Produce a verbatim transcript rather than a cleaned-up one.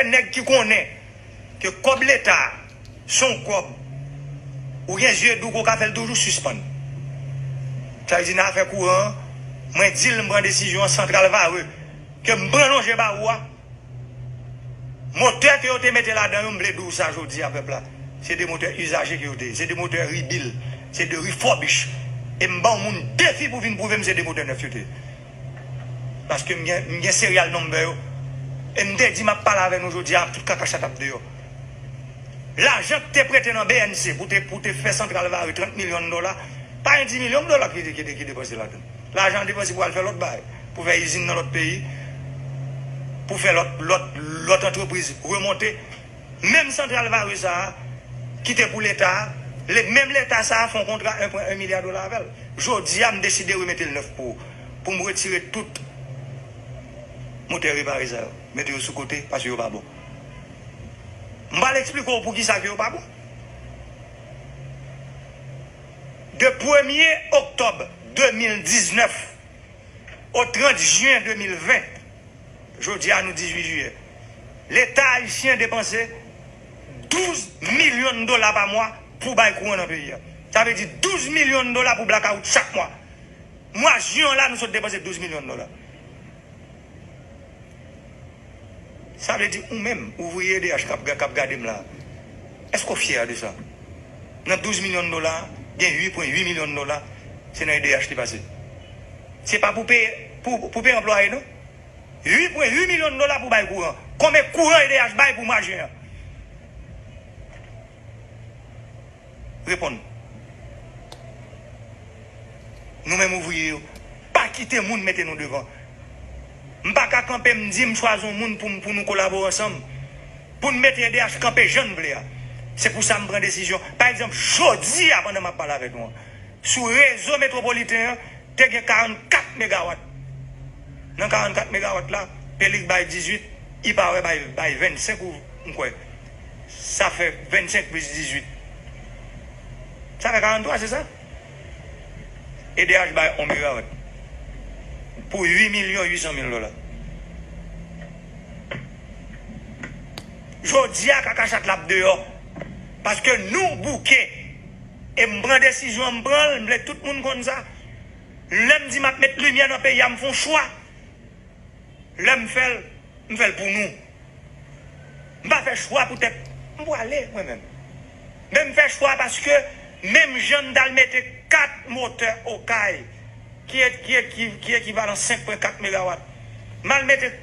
Nèg ki konnen ke kòb Leta se yon kòb ou gen zye dou ke w ka fè l toujou sispann. Sa vle di nan afè kouran an, mwen di l m pran desizyon an Santral Vare ke m pran lonje ba ou a. Motè ke yo te mete ladan yo, m vle di w sa jodi a pèp la. Se de motè izaje ke yo te ye. Se de motè rebuild. Se de refurbish. E m ba yon moun defi pou vin pwouve m se de motè nèf yo te ye. Paske m gen, m gen serial number yo. E m te di m ap pale avè nou jodi a, tout kaka chat ap deyò. Lajan ki te prete nan B N C pou te, pou te fè Santral Vare trant milyon dola, pa gen dis milyon dola ki, ki, ki depanse ladan l. Lajan an depanse pou al fè lòt bagay, pou fè izin nan lòt peyi, pou fè lòt, lòt, lòt antrepriz remonte. Menm Santral Vare sa a, ki te pou Leta a, le, menm Leta sa a fè yon kontra en pwen en milya dola avè l. Jodi a, m deside remete l nèf pou, pou m retire tout motè repare sa yo. Mete yo sou kote, paske yo pa bon. M pral eksplike w poukisa ke yo pa bon. De premye oktòb de mil diznèf o trant jen de mil ven, jodi a nou dizuit jiyè, Leta ayisyen depanse douz milyon dola pa mwa pou bay kouran nan peyi a. Sa vle di douz milyon dola pou blakawout chak mwa. Mwa jen an la, nou sot depanse douz milyon dola. Sa vle di ou menm, ouvriye E D H k ap, k ap gade m la, èske w fyè de sa? Nan douz milyon dola, gen uit pwen uit milyon dola, se nan E D H li pase. Se pa pou peye, pou, pou peye anplwaye, non. Uit pwen uit milyon dola pou bay kouran. Konbyen kouran E D H bay pou mwa jen an? Reponn. Nou menm ouvriye yo, pa kite moun mete nou devan. M pa ka kanpe m di m chwazi yon moun pou, pou nou kolabore ansanm, pou n mete E D H kanpe jan n vle a. Se pou sa m pran desizyon. Pa egzanp, jodi a, pandan m ap pale avèk nou an, sou rezo metwopoliten an, te gen karannkat megawat. Nan karannkat megawat la, Pelig bay dizuit, Ipawe bay, bay vennsenk ou m kwè. Sa fè vennsenk plis dizuit. Sa fè karanntwa, se sa? E D H bay yon megawat pou uit milyon uit san mil dola. Jodi a, kaka chat la ap deyò. Paske nou bouke. E m pran desizyon an, m pran l, m vle tout moun konn sa. Lè m di m ap met limyè nan peyi a, m fè yon chwa. Lè m fè l, m fè l pou nou. M pa fè chwa poutèt m pwale, mwen menm. Men m fè chwa paske menm jan m t al mete kat motè Okay, ki, ki, ki, ki ekivalan senk pwen kat megawat, m al mete